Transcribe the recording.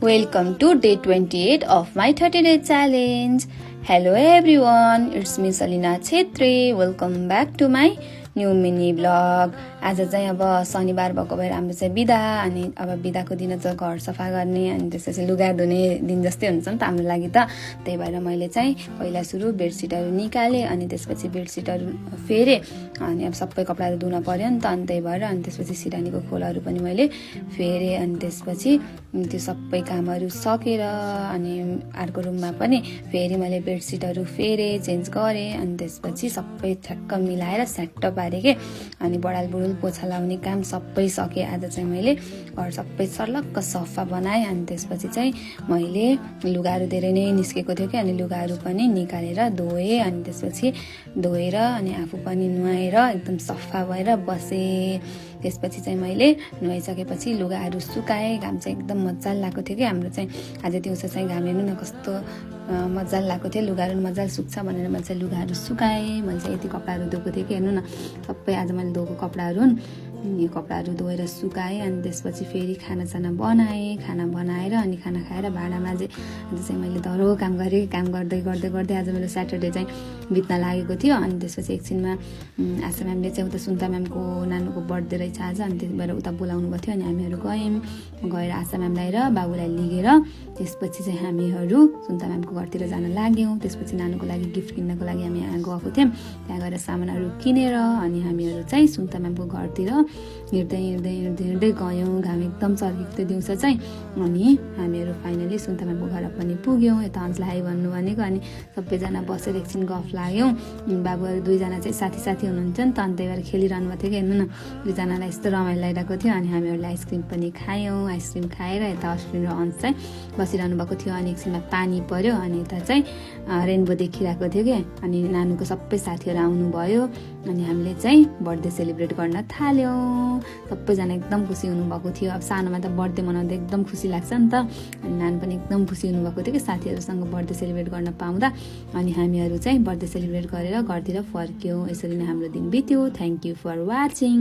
Welcome to day 28 of my 30-day challenge. Hello everyone, it's me Salina Chhetri. Welcome back to my new mini vlog. आज चाहिँ अब शनिबार भएको भएर हाम्रो चाहिँ बिदा अनि अब बिदाको दिन चाहिँ घर सफा गर्ने अनि त्यसपछि लुगा धुने दिन जस्तै हुन्छ नि त हाम्रो लागि त। त्यही भएर मैले चाहिँ पहिला सुरु बेडसिटहरु निकाले अनि त्यसपछि बेडसिटहरु फेरे अनि अब सबै कपडाहरु धुन पर्यो नि त। अनि त्यही भएर अनि त्यसपछि सिरानीको खोलहरु पनि मैले फेरे अनि त्यसपछि त्यो सबै कामहरु सकेर अनि अर्को रुममा पनि फेरि मैले बेडसिटहरु फेरे चेन्ज गरे अनि त्यसपछि सबै ठ्याक्क मिलाएर स्याट्ट पारे के अनि बडाल बुडुल पोछा लाउने काम सबै सके। आज चाहिँ मैले घर सबै सर्लक्क सफा बनाए अनि त्यसपछि चाहिँ मैले लुगाहरु धेरै नै निस्केको थियो के अनि लुगाहरु पनि निकालेर धोए अनि त्यसपछि धोएर अनि आफू पनि नुहाएर एकदम सफा भएर बसे। त्यसपछि चाहिँ मैले नुहाइसकेपछि लुगाहरु सुकाए। घाम चाहिँ एकदम मज्जाले लाग्यो थियो कि हाम्रो चाहिँ आज दिउँसो चाहिँ घाम हेर्नु न कस्तो मज्जाले लाग्यो थियो। लुगाहरु मज्जाले सुक्छ भनेर मैले चाहिँ लुगाहरु सुकाए। मैले चाहिँ यति कपडाहरु धोएको थिएँ कि हेर्नु न सबै आज मैले धोएको कपडाहरु यो कपडाहरु धोएर सुकाए अनि त्यसपछि फेरि खाना बनाए। खाना बनाएर अनि खाना खाएर भाँडा माझे। आज चाहिँ मैले धरो काम गरे। काम गर्दै गर्दै गर्दै आज मेरो स्याटरडे चाहिँ बित्न लागेको थियो अनि त्यसपछि एकछिनमा आशा म्यामले चाहिँ उता सुन्ता म्यामको नानुको बर्थडे रहेछ आज अनि त्यही भएर उता बोलाउनु भएको थियो अनि हामीहरू गएर आशा म्यामलाई र बाबुलाई लिएर त्यसपछि चाहिँ हामीहरू सुन्ता म्यामको घरतिर जान लाग्यौं। त्यसपछि नानुको लागि गिफ्ट किन्नको लागि हामी गएको थियौं। त्यहाँ गएर सामानहरू किनेर अनि हामीहरू चाहिँ सुन्ता म्यामको घरतिर हिँड्दै गयौं। घाम एकदम चर्केको थियो दिउँसो चाहिँ अनि हामीहरू फाइनली सुन्ता म्यामको घर पनि पुग्यौं। यता अञ्चलाई भन्नु भनेको अनि सबैजना बसेर एकछिन गफ लाग्यौं। बाबुहरू दुईजना चाहिँ साथी हुनुहुन्छ नि त अनि त्यही भएर खेलिरहनु भएको थियो कि हेर्नु न दुईजनालाई यस्तो रमाइलो लागिरहेको थियो। अनि हामीहरूले आइसक्रिम पनि खायौं। आइसक्रिम खाएर यता अश्विन र अंश चाहिँ बसिरहनु भएको थियो अनि एकछिनमा पानी पर्यो अनि यता चाहिँ रेनबो देखिरहेको थियो कि अनि नानुको सबै साथीहरू आउनु भयो अनि हामीले चाहिँ बर्थडे सेलिब्रेट गर्न थाल्यौं। सबैजना एकदम खुसी हुनुभएको थियो। अब सानोमा त बर्थडे मनाउँदा एकदम खुसी लाग्छ नि त अनि नानु पनि एकदम खुसी हुनुभएको थियो कि साथीहरूसँग बर्थडे सेलिब्रेट गर्न पाउँदा। अनि हामीहरू चाहिँ बर्थडे सेलिब्रेट गरेर घरतिर फर्क्यौं। यसरी नै हाम्रो दिन बित्यो। Thank you for watching.